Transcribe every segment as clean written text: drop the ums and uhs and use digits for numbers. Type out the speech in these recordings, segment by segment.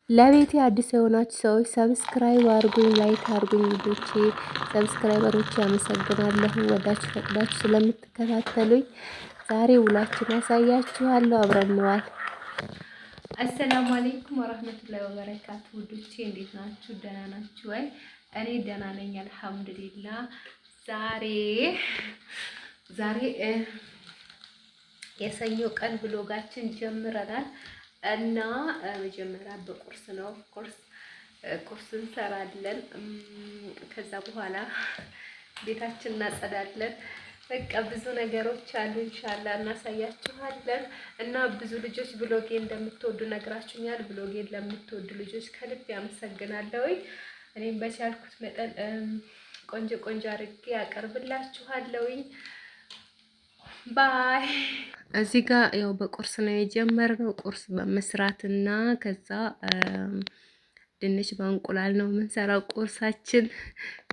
ለቤቴ አዲስ የሆናችሁ ሰዎች subscribe አድርጉኝ፣ like አድርጉኝ። ልጆቼ subscriber ኦች አመሰግናለሁ፣ ወዳችሁ ፈቅዳችሁ ስለምትከታተሉኝ። ዛሬ ውሏችን ያሳያችኋለሁ። አብረን እንዋል። السلام عليكم ورحمة الله وبركاته። ውዶቼ እንዴት ናችሁ? ደህና ናችሁ ወይ? እኔ ደህና ነኝ الحمد لله። ዛሬ የሰኞ ቀን vlog ኣችን ጀምረናል እና መጀመሪያ በቁርስ ነው። ቁርስ እንሰራለን። ከዛ በኋላ ቤታችን እናጸዳለን። በቃ ብዙ ነገሮች አሉ። إن شاء الله እናሳያችኋለን። እና ብዙ ልጆች vlog ኤ እንደምትወዱ ነግራችሁኛል። vlog ኤን ለምትወዱ ልጆች ከልብ ያመሰግናለሁ። እኔም በቻልኩት መጠን ቆንጆ ቆንጆ አድርጌ ያቀርብላችኋለሁኝ። Bye። እዚህ ጋር ያው በቁርስ ነው የጀመርነው። ቁርስ በመስራትና ከዛ ድንች በእንቁላል ነው የምንሰራው ቁርሳችን።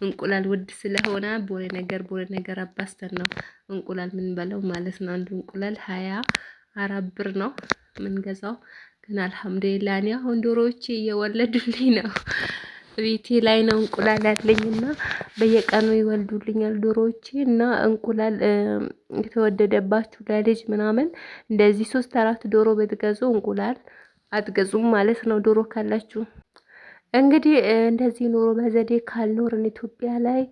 እንቁላል ውድ ስለሆነ ቦሌ ነገር ቦሌ ነገር አባስተን ነው እንቁላል የምንበላው ማለት ነው። አንዱ እንቁላል 24 ብር ነው የምንገዛው። ግን አልሐምዱሊላህ እኔ አሁን ዶሮዎቼ እየወለዱልኝ ነው። ቤቴ ላይ ነው እንቁላል ያለኝና በየቀኑ ይወልዱልኛል ዶሮዎቼ። እና እንቁላል የተወደደባችሁ ለልጅ ምናምን እንደዚህ ሶስት አራት ዶሮ ብትገዙ እንቁላል አትገዙም ማለት ነው። ዶሮ ካላችሁ እንግዲህ እንደዚህ ኑሮ በዘዴ ካልኖርን ኢትዮጵያ ላይ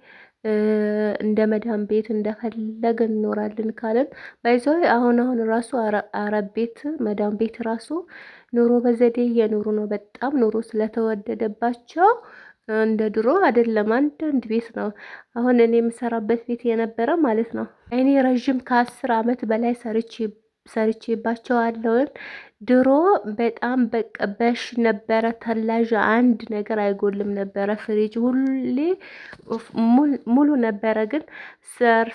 እንደ መዳም ቤት እንደፈለገን እንኖራለን ካለን ባይዘ አሁን አሁን ራሱ አረብ ቤት መዳም ቤት ራሱ ኑሮ በዘዴ እየኖሩ ነው። በጣም ኑሮ ስለተወደደባቸው እንደ ድሮ አይደለም። አንዳንድ ቤት ነው አሁን እኔ የምሰራበት ቤት የነበረ ማለት ነው። እኔ ረዥም ከ10 ዓመት በላይ ሰርቼባቸዋለሁ። ድሮ በጣም በቃ በሽ ነበረ። ተላዥ አንድ ነገር አይጎልም ነበረ። ፍሪጅ ሁሌ ሙሉ ነበረ። ግን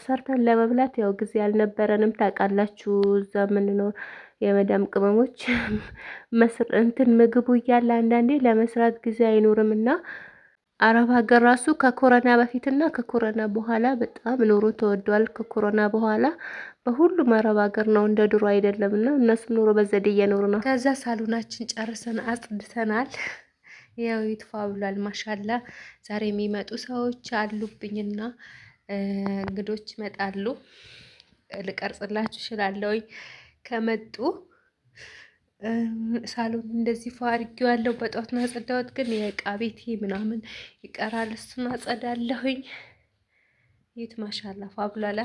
ሰርተን ለመብላት ያው ጊዜ አልነበረንም። ታውቃላችሁ እዛ የምንኖር የመዳም ቅመሞች እንትን ምግቡ እያለ አንዳንዴ ለመስራት ጊዜ አይኖርም። እና አረብ ሀገር ራሱ ከኮሮና በፊትና ከኮሮና በኋላ በጣም ኑሮ ተወዷል። ከኮሮና በኋላ በሁሉም አረብ ሀገር ነው እንደ ድሮ አይደለም። እና እነሱም ኑሮ በዘዴ እየኖሩ ነው። ከዛ ሳሎናችን ጨርሰን አጽድተናል። ያው ይጥፋ ብሏል። ማሻላ ዛሬ የሚመጡ ሰዎች አሉብኝና እንግዶች ይመጣሉ። ልቀርጽላችሁ እችላለሁኝ ከመጡ። ሳሎን እንደዚህ ፏ አድርጌዋለሁ። በጧት ነው ያጸዳሁት፣ ግን የእቃ ቤቴ ምናምን ይቀራል። እሱን አጸዳለሁኝ። ይት ማሻላ ፏ ብሏላ።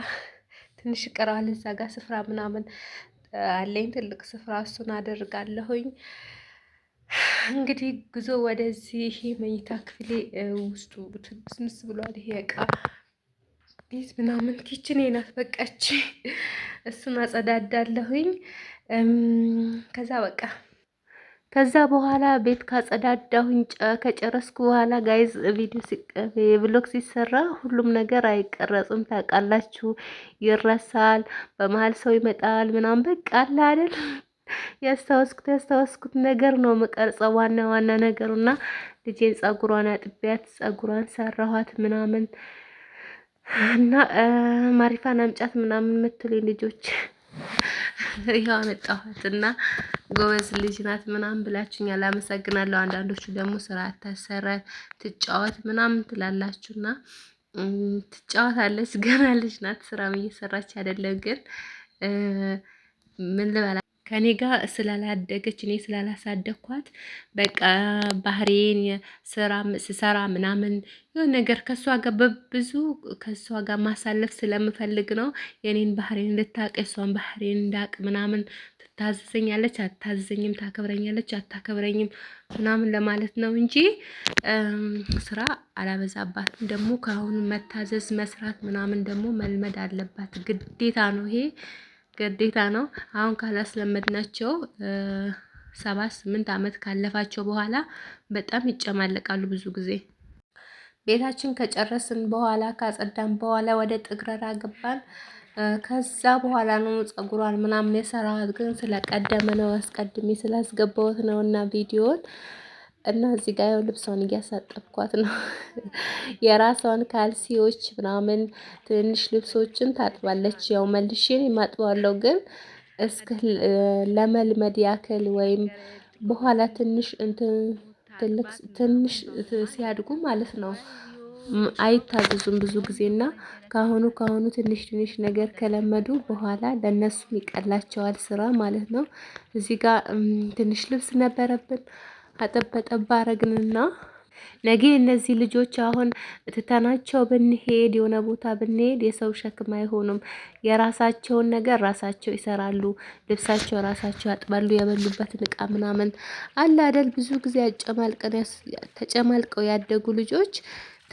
ትንሽ ይቀረዋል። እዛ ጋር ስፍራ ምናምን አለኝ፣ ትልቅ ስፍራ፣ እሱን አደርጋለሁኝ። እንግዲህ ጉዞ ወደዚህ። ይሄ መኝታ ክፍሌ ውስጡ ትንስንስ ብሏል። ይሄ እቃ ቤት ምናምን kitchen ናት በቃች። እሱን አጸዳዳለሁኝ። ከዛ በቃ ከዛ በኋላ ቤት ካጸዳዳሁኝ ከጨረስኩ በኋላ guys፣ ቪዲዮ vlog ሲሰራ ሁሉም ነገር አይቀረጽም ታውቃላችሁ፣ ይረሳል። በመሀል ሰው ይመጣል ምናምን በቃ አለ አይደል ያስታወስኩት ነገር ነው የምቀርጸው ዋና ዋና ነገሩና ልጄን ጸጉሯን አጥቢያት ጸጉሯን ሰራኋት ምናምን እና ማሪፋን አምጫት ምናምን የምትሉኝ ልጆች ይኸው አመጣኋት እና ጎበዝ ልጅ ናት ምናምን ብላችሁኛል። አመሰግናለሁ። አንዳንዶቹ ደግሞ ስራ አታሰራ ትጫወት ምናምን ትላላችሁና ትጫወታለች። ገና ልጅ ናት፣ ስራም እየሰራች አይደለም። ግን ምን ልበላ ከኔ ጋር ስላላደገች እኔ ስላላሳደግኳት በቃ ባህሬን ስራ ስሰራ ምናምን የሆነ ነገር ከእሷ ጋር በብዙ ከእሷ ጋር ማሳለፍ ስለምፈልግ ነው። የኔን ባህሬን እንድታውቅ የእሷን ባህሬን እንዳቅ ምናምን ትታዘዘኛለች አታዘዘኝም፣ ታከብረኛለች አታከብረኝም ምናምን ለማለት ነው እንጂ ስራ አላበዛባትም። ደግሞ ከአሁኑ መታዘዝ መስራት ምናምን ደግሞ መልመድ አለባት፣ ግዴታ ነው ይሄ ግዴታ ነው። አሁን ካላስለመድናቸው 7 8 ዓመት ካለፋቸው በኋላ በጣም ይጨማለቃሉ ብዙ ጊዜ። ቤታችን ከጨረስን በኋላ ካጸዳን በኋላ ወደ ጥግረራ ገባን። ከዛ በኋላ ነው ፀጉሯን ምናምን የሰራኋት፣ ግን ስለቀደመ ነው አስቀድሜ ስላስገባሁት ነው እና ቪዲዮን እና እዚህ ጋር ያው ልብሷን እያሳጠብኳት ነው። የራሷን ካልሲዎች ምናምን ትንሽ ልብሶችን ታጥባለች። ያው መልሼ የማጥበዋለሁ፣ ግን እስከ ለመልመድ ያክል ወይም በኋላ ትንሽ እንትን ትልቅ ትንሽ ሲያድጉ ማለት ነው አይታዘዙም ብዙ ጊዜና ካሁኑ ካሁኑ ትንሽ ትንሽ ነገር ከለመዱ በኋላ ለእነሱም ይቀላቸዋል ስራ ማለት ነው። እዚህ ጋር ትንሽ ልብስ ነበረብን፣ አጠበጠባ አረግንና ነገ እነዚህ ልጆች አሁን ትተናቸው ብንሄድ፣ የሆነ ቦታ ብንሄድ የሰው ሸክም አይሆኑም። የራሳቸውን ነገር ራሳቸው ይሰራሉ። ልብሳቸው ራሳቸው ያጥባሉ። የበሉበትን እቃ ምናምን አለ አይደል? ብዙ ጊዜ አጨማልቀን ተጨማልቀው ያደጉ ልጆች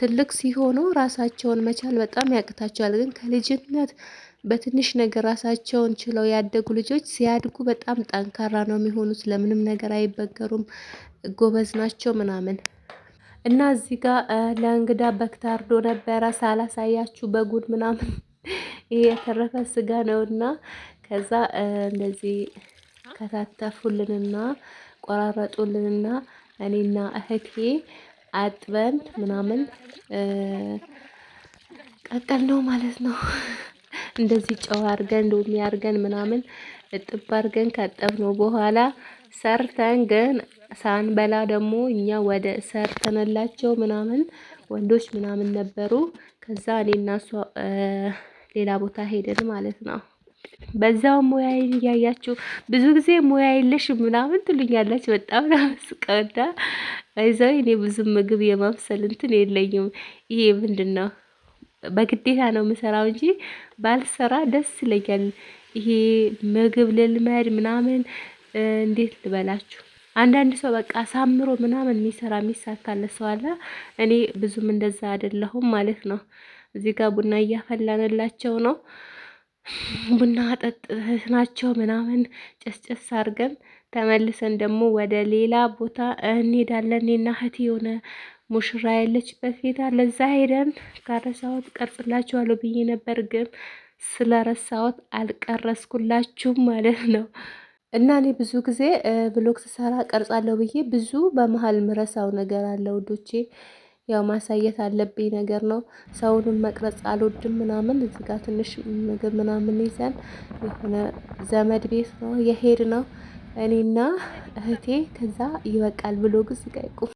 ትልቅ ሲሆኑ ራሳቸውን መቻል በጣም ያቅታቸዋል። ግን ከልጅነት በትንሽ ነገር ራሳቸውን ችለው ያደጉ ልጆች ሲያድጉ በጣም ጠንካራ ነው የሚሆኑት። ለምንም ነገር አይበገሩም፣ ጎበዝ ናቸው ምናምን። እና እዚህ ጋር ለእንግዳ በግ ታርዶ ነበረ፣ ሳላሳያችሁ በጉን ምናምን፣ ይሄ የተረፈ ስጋ ነውና ከዛ እንደዚህ ከታተፉልንና ቆራረጡልንና እኔና እህቴ አጥበን ምናምን ቀቀል ነው ማለት ነው። እንደዚህ ጨው አርገን ሎሚ አርገን ምናምን እጥብ አርገን ካጠብነው በኋላ ሰርተን፣ ግን ሳንበላ ደግሞ እኛ ወደ ሰርተንላቸው ምናምን ወንዶች ምናምን ነበሩ። ከዛ እኔና እሷ ሌላ ቦታ ሄደን ማለት ነው። በዛው ሙያዬን እያያችሁ፣ ብዙ ጊዜ ሙያ የለሽም ምናምን ትሉኛላችሁ። በጣም ነው የምስቀውና ይዘው እኔ ብዙ ምግብ የማብሰል እንትን የለኝም። ይሄ ምንድን ነው፣ በግዴታ ነው የምሰራው እንጂ ባልሰራ ደስ ይለኛል። ይሄ ምግብ ልልመድ ምናምን፣ እንዴት ልበላችሁ፣ አንዳንድ ሰው በቃ አሳምሮ ምናምን የሚሰራ የሚሳካለት ሰው አለ። እኔ ብዙም እንደዛ አይደለሁም ማለት ነው። እዚህ ጋር ቡና እያፈላንላቸው ነው። ቡና አጠጥተናቸው ምናምን ጨስጨስ አድርገን ተመልሰን ደግሞ ወደ ሌላ ቦታ እንሄዳለን። እኔና እህቴ የሆነ ሙሽራ ያለችበት ቤት አለ። እዛ ሄደን ካረሳሁት ቀርጽላችኋለሁ ብዬ ነበር፣ ግን ስለረሳሁት አልቀረስኩላችሁም ማለት ነው። እና እኔ ብዙ ጊዜ vlog ስሰራ ቀርጻለሁ ብዬ ብዙ በመሀል ምረሳው ነገር አለ ውዶቼ። ያው ማሳየት አለብኝ ነገር ነው። ሰውንም መቅረጽ አልወድም ምናምን። እዚህ ጋር ትንሽ ምግብ ምናምን ይዘን የሆነ ዘመድ ቤት ነው የሄድ ነው እኔና እህቴ። ከዛ ይበቃል፣ vlog እዚህ ጋር ይቁም።